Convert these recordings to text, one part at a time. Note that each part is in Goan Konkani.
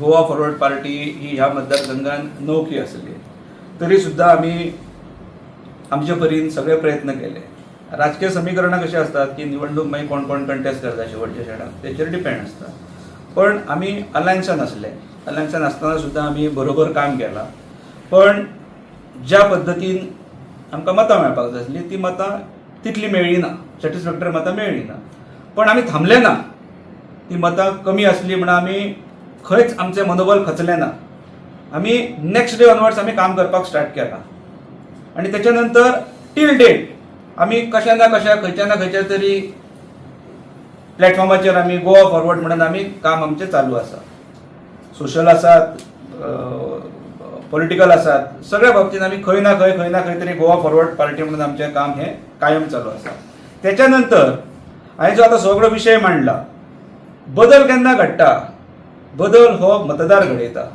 गोवा फॉरवर्ड पार्टी ही ह्या मतदारसंघान नौकी आसली तरी सुद्दां आमी आमचे परीन सगळे प्रयत्न केले. राजकीय समीकरणां कशीं आसतात की निवडणूक मागीर कोण कोण कंटेस्ट करता शेवटच्या क्षणाक तेचेर डिपेंड आसता. पण आमी अलायन्सान आसले, अलायन्सान आसतना सुद्दां आमी बरोबर काम केलां, पण ज्या पद्दतीन आमकां मतां मेळपाक जाय आसलीं ती मतां तितली मेळ्ळी ना, सॅटिस्फॅक्टरी मतां मेळ्ळी ना. पण आमी थांबले ना, ती मतां कमी आसली म्हण आमी खंयच आमचें मनोबल खचलें ना. आमी नेक्स्ट डे ऑनवर्ड्स आमी काम करपाक स्टार्ट केलां आनी तेच्या नंतर टील डेट आमी कशा ना कशा खंयच्या ना खंयच्या तरी प्लॅटफॉर्माचेर आमी गोवा फॉरवर्ड म्हणून आमी काम आमचें चालू आसा. सोशल आसात, पॉलिटिकल आसात, सगळ्या बाबतींत आमी खंय ना खंय खंय ना खंय तरी गोवा फॉरवर्ड पार्टी म्हणून आमचें काम हें कायम चालू आसा. तेच्या नंतर हांवें जो आतां सगळो विशय मांडला, बदल केन्ना घडटा? बदल हो मतदार घडयता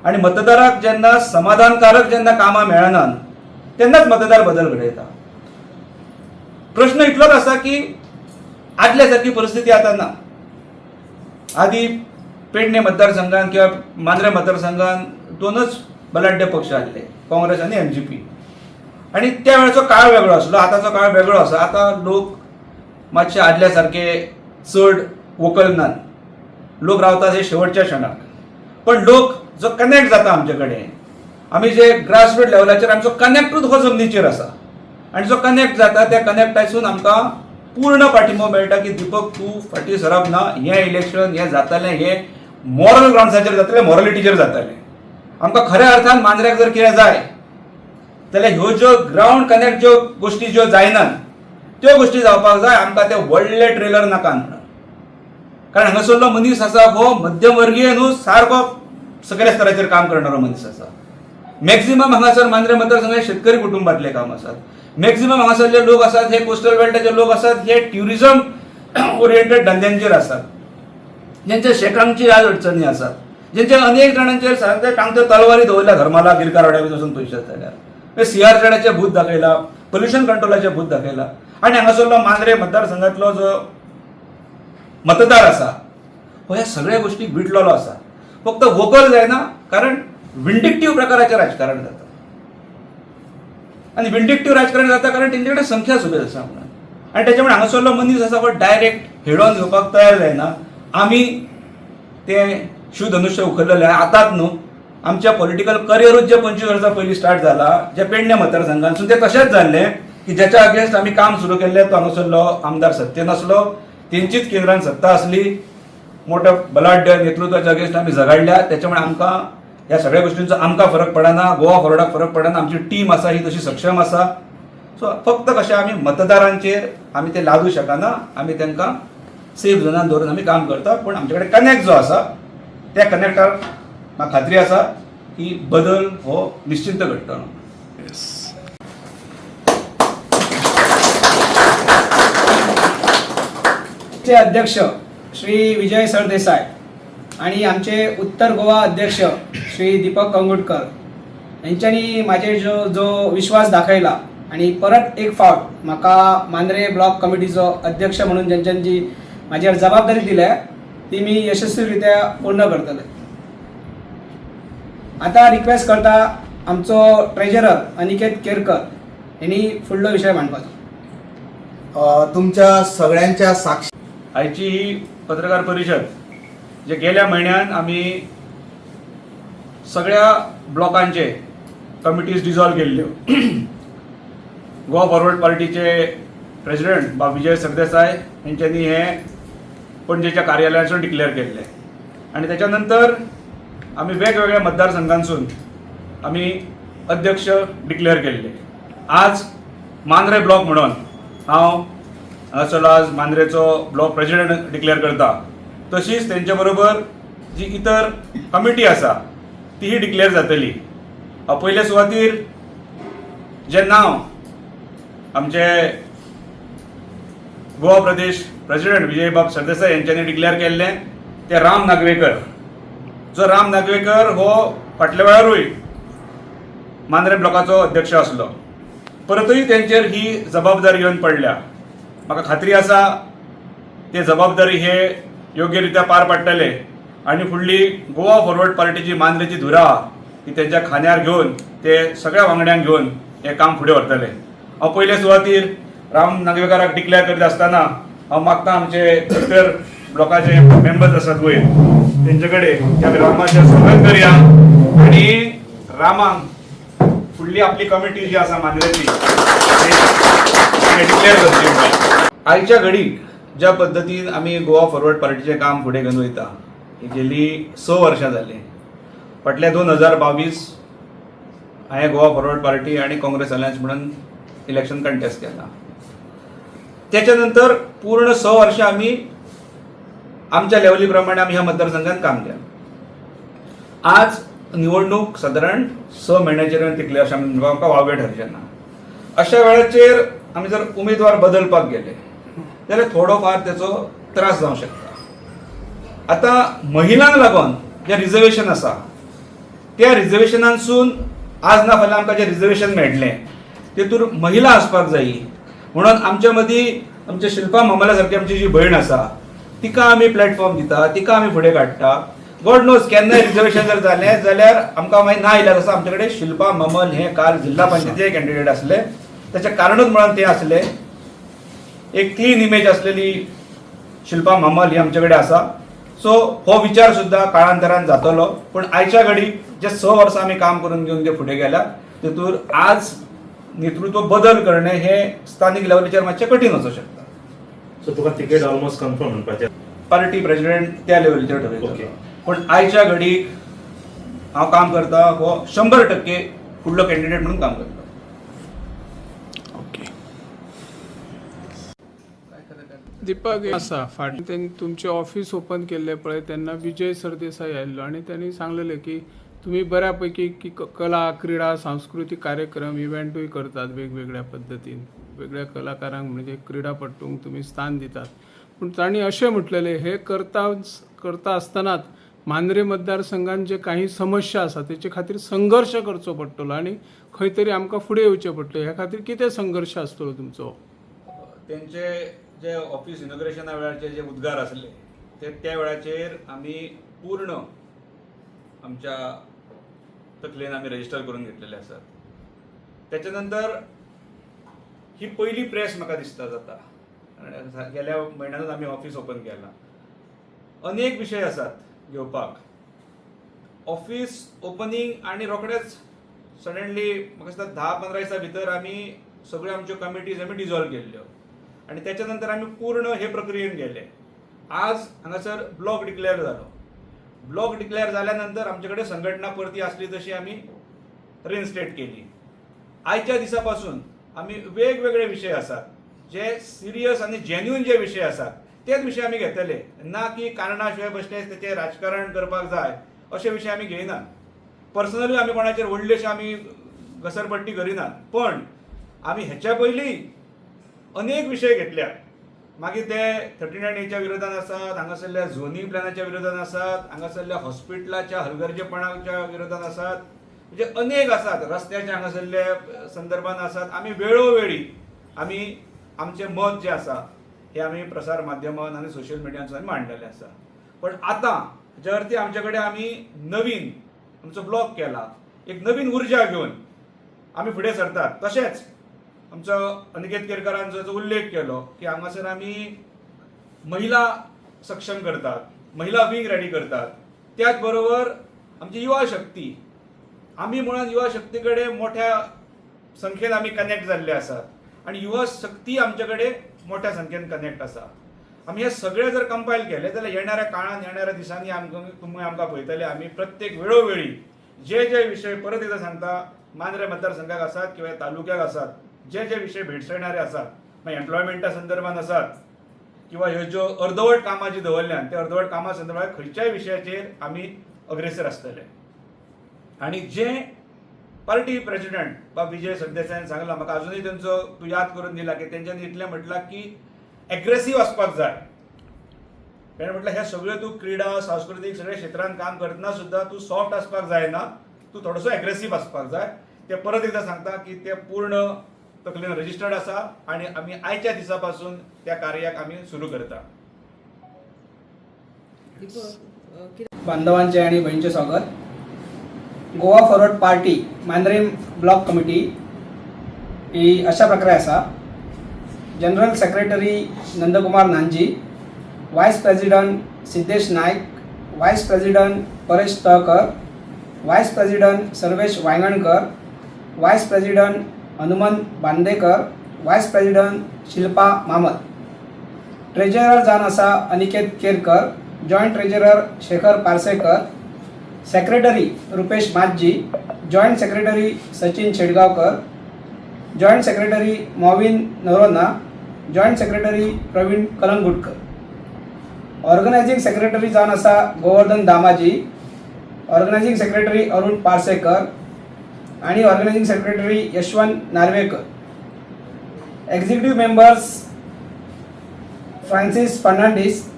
आनी मतदाराक जेन्ना समाधानकारक जेन्ना कामां मेळनात तेन्नाच मतदार बदल घडयता. प्रश्न इतलोच आसा की आदल्या सारकी परिस्थिती आतां ना. आदी पेडणे मतदारसंघान किंवा मांद्रे मतदारसंघान दोनच बलाढ्य पक्ष आसले, काँग्रेस आनी एमजीपी, आनी त्या वेळचो काळ वेगळो आसलो, आतांचो काळ वेगळो आसा. आतां लोक मातशे आदल्या सारके चड वोकल नात, लोक रावतात हे शेवटच्या क्षणाक. पण लोक जो कनेक्ट जाता आमचे कडेन, आमी जे ग्रासरूट लेवलाचेर आमचो कनेक्टूच हो जमनीचेर आसा आनी जो कनेक्ट जाता त्या कनेक्टासून आमकां पूर्ण पाठिंबो मेळटा की दीपक तूं फाटीं सरप ना, हें इलेक्शन हें जातलें, हें मॉरल ग्रावंड्साचेर जातलें, मॉरलिटीचेर जातलें. आमकां खऱ्या अर्थान मांद्र्याक जर कितें जाय जाल्यार ह्यो ज्यो ग्रावंड कनेक्ट ज्यो गोश्टी ज्यो जायनात त्यो गोश्टी जावपाक जाय. आमकां ते व्हडले ट्रेलर नाका म्हणून, कारण हांगासरलो मनीस आसा हो मध्यमवर्गीय न्हू, सारको सगळ्या स्तराचेर काम करणारो मनीस आसा. मॅक्झिमम हांगासर मांद्रे मतदारसंघात शेतकरी कुटुंबातले काम आसात, मॅक्झिमम हांगासरले लोक आसात हे कोस्टल बेल्टाचे लोक आसात, हे ट्युरिझम ओरिएंटेड धंद्यांचेर आसात, ज्यांच्या शेकांची आज अडचणी आसात, ज्यांच्या अनेक जाणांचेर सारके टांगत्यो तलवारी दवरल्या धर्माला गिरकारवाड्या वचून पयशे जाल्यार सी आर झेडाचें भूत दाखयला, पोल्युशन कंट्रोलाचें भूत दाखयला. आनी हांगासरलो मांद्रे मतदारसंघातलो जो मतदार आसा हो ह्या सगळ्या गोष्टीक विटलेलो आसा. फक्त वोकल जायना कारण विंडिक्टीव प्रकाराचें राजकारण जाता आनी विंडिक्टीव राजकारण जाता कारण तेंचे कडेन संख्या सुबेज आसा म्हणून. आनी तेच्या मुळे हांगासरलो मनीस आसा हो डायरेक्ट हेडोन घेवपाक तयार जायना. आमी तें शिवधनुष्य उखललेलें आतांच न्हू, आमच्या पॉलिटिकल करियरूच जे 25 वर्सां पयलीं स्टार्ट जाला जे पेडणे मतदारसंघांतसून तें तशेंच जाल्लें की ज्याच्या अगेन्स्ट आमी काम सुरू केल्लें तो हांगासरलो आमदार सत्तेन आसलो, तेंचीच केंद्रान सत्ता आसली, मोठ्या बलाढ्य नेतृत्वाच्या अगेन्स्ट आमी झगडल्या. त्याच्यामुळे आमकां ह्या सगळ्या गोष्टींचो आमकां फरक पडना, गोवा फॉरवर्डाक फरक पडना. आमची टीम आसा ही तशी सक्षम आसा. सो फक्त कशें आमी मतदारांचेर आमी ते लादू शकना, आमी तांकां सेफ झोनान दवरून आमी काम करता. पूण आमचे कडेन कनेक्ट जो आसा त्या कनेक्टार म्हाका खात्री आसा की बदल हो निश्चिंत घडटलो. चे अध्यक्ष श्री विजय सरदेसाय आणि आमचे उत्तर गोवा अध्यक्ष श्री दीपक कंगुटकर यांच्यानी म्हाजेर जो जो विश्वास दाखयला आणि परत एक फावट म्हाका मांद्रे ब्लॉक कमिटीचो अध्यक्ष म्हणून ज्यांच्यानी जी म्हाजेर जबाबदारी दिल्या ती मी यशस्वीरित्या पूर्ण करतले. आता रिक्वेस्ट करता आमचो ट्रेजरर अनिकेत केरकर यांनी फुडलो विशय मांडपाचो. तुमच्या सगळ्यांच्या साक्ष आयची ही पत्रकार परिशद जे गेल्या म्हयन्यान आमी सगळ्या ब्लॉकांचे कमिटीज डिजॉल्व केल्ल्यो. गोवा फॉरवर्ड पार्टीचे प्रेसिडेंट बाब विजय सरदेसाय हेंच्यांनी हे पणजेच्या कार्यालयासून डिक्लेअर केल्ले आनी त्याच्या नंतर आमी वेगवेगळ्या मतदारसंघांसून आमी अध्यक्ष डिक्लेअर केल्ले. आज मांद्रे ब्लॉक म्हणून हांव हांगासरलो आज मांद्रेचो ब्लॉक प्रेसिडेंट डिक्लेअर करता. तशीच तेंच्या बरोबर जी इतर कमिटी आसा तीही डिक्लेअर जातली. पयले सुवातीर जें नांव आमचे गोवा प्रदेश प्रेसिडेंट विजयबाब सरदेसाय यांच्यांनी डिक्लेअर केल्लें तें राम नागवेकर. जो राम नागवेकर हो फाटल्या वेळारूय मांद्रे ब्लॉकाचो अध्यक्ष आसलो, परतूय तेंचेर ही जबाबदारी येवन पडल्या. म्हाका खात्री आसा ते जबाबदारी हे योग्य रित्या पार पाडटले. आनी फुडली गोवा फॉरवर्ड पार्टीची मांद्रेची धुरा ही तेंच्या खांद्यार घेवन ते सगळ्या वांगड्यांक घेवन हें काम फुडें व्हरतले. हांव पयले सुवातीर राम नागवेकाराक डिक्लेअर करीत आसतना हांव मागता आमचे उत्तर ब्लॉकाचे मेंबर्स आसात वयर तेंचे कडेन की आमी रामाचें स्वागत करया आनी रामाक फुडली आपली कमिटी जी आसा मांद्रेची डिक्लेअर करची म्हणून. आयच्या घडीक ज्या पद्दतीन आमी गोवा फॉरवर्ड पार्टीचें काम फुडें घेवन वयता ही गेली 6 वर्सां जालीं. फाटल्या 2022 हांवें गोवा फॉरवर्ड पार्टी आनी काँग्रेस अलायन्स म्हणून इलेक्शन कंटेस्ट केलां. त्याच्या नंतर पूर्ण 6 वर्षां आमी आमच्या लेवली प्रमाणे आमी ह्या मतदारसंघात काम केलें. आज निवडणूक सादारण 6 म्हयन्याचेर तिकले अशें आमी म्हणपाक आमकां वावगें ठरचें ना. अशा वेळाचेर आमी जर उमेदवार बदलपाक गेले जाल्यार थोडो फार तेचो त्रास जावंक शकता. आतां महिलांक लागून जें रिजर्वेशन आसा त्या रिजर्वेशनांसून आज ना फाल्यां आमकां जें रिजर्वेशन मेळटलें तेतूर महिला आसपाक जायी म्हणून आमच्या मदीं आमच्या शिल्पा ममला सारकी आमची जी भयण आसा तिका आमी प्लॅटफॉर्म दिता, तिका आमी फुडें काडटा. गॉड नोज केन्नाय रिजर्वेशन जर जालें जाल्यार आमकां मागीर ना इलाज आसा. आमचे कडेन शिल्पा ममल हें काल जिल्हा पंचायतीचे कॅन्डिडेट आसले, ताचें कारणूच म्हणून तें आसलें. एक क्लीन इमेज आसलेली शिल्पा ममल ही आमचे कडेन आसा. सो हो विचार सुद्दां काळांतरान जातलो, पूण आयच्या घडीक जे 6 वर्सां आमी काम करून घेवन जे फुडें गेल्या तेतूर आज नेतृत्व बदल करणे हे स्थानीक लेवलीचेर मातशें कठीण वचूंक शकता. सो तुका तिकेट ऑलमोस्ट कन्फर्म म्हणपाचें. पार्टी प्रेसिडेंट त्या लेवलीचेर ठरयतलो. पूण आयच्या घडीक हांव काम करता हो 100% फुडलो कॅन्डिडेट म्हणून काम करता. ओके दीपक आसा फाटीं तेणी तुमचें ऑफिस ओपन केल्लें पळय तेन्ना विजय सरदेसाय आयिल्लो आनी त्यांनी सांगलेलें की तुमी बऱ्या पैकी की कला क्रिडा सांस्कृतीक कार्यक्रम इव्हेंटूय करतात वेगवेगळ्या पद्दतीन, वेगळ्या कलाकारांक म्हणजे क्रिडापटूंक तुमी स्थान दितात. पूण तांणी अशें म्हटलेलें हे करता करता आसतनाच मांद्रे मतदारसंघात जे काही समस्या आसा तेचे खातीर संघर्श करचो पडटलो आनी खंय तरी आमकां फुडें येवचें पडटलें. ह्या खातीर कितें संघर्श आसतलो तुमचो? तेंचे जे ऑफिस इनॉग्रेशना वेळाचे जे उद्गार आसले ते त्या वेळाचेर आमी पूर्ण आमच्या तकलेन आमी रजिस्टर करून घेतलेले आसात. त्याच्या नंतर ही पयली प्रेस म्हाका दिसता जाता आनी गेल्या म्हयन्यानूच आमी ऑफिस ओपन केलां. अनेक विशय आसात घेवपाक. ऑफिस ओपनींग आनी रोखडेच सडनली म्हाका दिसता 10-15 दिसां भितर आमी सगळ्यो आमच्यो कमिटीज आमी डिजॉल्व केल्ल्यो आनी त्याच्या नंतर आमी पूर्ण हे प्रक्रियेन गेले. आज हांगासर ब्लॉक डिक्लेअर जालो. ब्लॉक डिक्लेअर जाल्या नंतर आमचे कडेन संघटना परती आसली तशी आमी रिइन्स्टेट केली. आयच्या दिसा पासून आमी वेगवेगळे विशय आसात जे सिरियस आनी जेन्युइन जे विशय आसात तेच विशय आमी घेतले, ना की कारणा शिवाय बसले तेचें राजकारण करपाक जाय अशे विशय आमी घेयनात. पर्सनली आमी कोणाचेर व्हडलेशे आमी घसरपट्टी करिनात, पण आमी हेच्या पयलीं अनेक विशय घेतल्यात. मागीर ते 39 एच्या विरोधान आसात, हांगासरल्या झोनींग प्लॅनाच्या विरोधान आसात, हांगासरल्या हॉस्पिटलाच्या हलगर्जेपणाच्या विरोधान आसात, म्हणजे अनेक आसात, रस्त्याच्या हांगासरल्या संदर्भान आसात. आमी वेळोवेळी आमी आमचें मत जें आसा हें आमी प्रसार माध्यमान आनी सोशल मिडियांत आमी मांडलेलें आसा. पण आतां हाच्या वरती आमचे कडेन आमी नवीन आमचो ब्लॉक केला, एक नवीन उर्जा घेवन आमी फुडें सरतात. तशेंच आमचो अनिकेत केरकरांचो जो उल्लेख केलो की हांगासर आमी महिला सक्षम करतात, महिला विंग रेडी करतात, त्याच बरोबर आमची युवा शक्ती, आमी मुळात युवा शक्ती कडेन मोठ्या संख्येन आमी कनेक्ट जाल्ले आसात आनी युवा शक्ती आमचे कडेन मोठ्या संख्येन कनेक्ट आसा. आमी हे सगळे जर कंपायल केले जाल्यार येणाऱ्या काळान येणाऱ्या दिसांनी आमकां तुमी आमकां पळयतले आमी प्रत्येक वेळोवेळी जे जे विशय, परत एकदां सांगता, मांद्रे मतदारसंघाक आसात किंवा तालुक्याक आसात जे जे विशय भेडसायणारे आसात, मागीर एम्प्लॉयमेंटा संदर्भान आसात किंवा ह्यो ज्यो अर्दवट कामां जी दवरल्यात त्या अर्दवट कामां संदर्भात खंयच्याय विशयाचेर आमी अग्रेसर आसतले. आनी जे पार्टी प्रेसिडेंट बाब विजय सरदेसायान सांगला, म्हाका अजुनूय तेंचो तूं याद करून दिला की तेंच्यांनी इतलें म्हटलां की एग्रेसीव आसपाक जाय. ताणें म्हटलें हे सगळ्यो तूं क्रिडा सांस्कृतीक सगळ्या क्षेत्रांत काम करतना सुद्दां तूं सॉफ्ट आसपाक जायना, तूं थोडोसो एग्रेसीव आसपाक जाय. ते परत एकदां सांगता की ते पूर्ण तकलेन रजिस्टर्ड आसा आनी आमी आयच्या दिसा पासून त्या कार्याक आमी सुरू करता. दीपक, कितें बांधवांचे आणि बहिणीचे स्वागत. Goa Forward Party Mandrem block committee ही अशा प्रकारे आसा. General secretary Nandkumar Nanji, vice president Siddhesh Naik, vice president Paresh Talkar, vice president Sarvesh Vaingankar, vice president Hanumant Bandekar, vice president Shilpa Mamat. Treasurer जावन आसा Aniket Kerkar, joint treasurer Shekhar Parsekar, secretary Rupesh Majji, joint secretary Sachin Shetgaonkar, joint secretary Movin Noronha, joint secretary Pravin Kalangutkar. Organising secretary जावन आसा गोवर्धन दामाजी, ऑर्गनायझिंग सेक्रेटरी अरुण पार्सेकर आणि organising secretary Yashwant Narvekar. Executive members Francis Fernandes,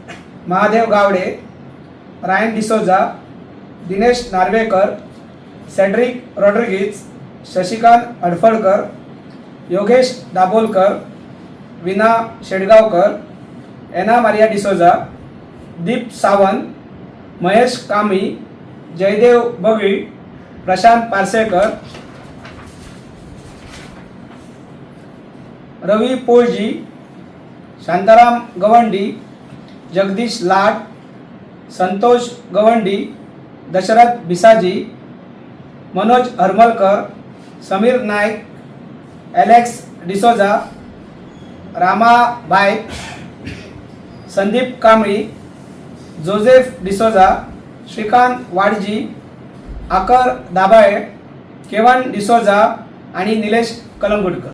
Mahadev Gawade, Ryan D'Souza, Dinesh Narvekar, Cedric Rodrigues, Shashikant Hadfalkar, Yogesh Dabholkar, Veena Shetgaonkar, Anna Maria D'Souza, Deep Sawant, Mahesh Kami, Jaydev Bavi, Prashant Parsekar, Ravi Polji, Shantaram Gawandi, Jagdish Lat, Santosh Gawandi, Dasharath Bhisaji, Manoj Harmalkar, Sameer Naik, Alex D'Souza, Rama Baik, Sandeep Kamali, Joseph D'Souza, Shrikant Wadji, आकर दाभाळे, केवन डिसोजा आणि निलेश कलंगुटकर.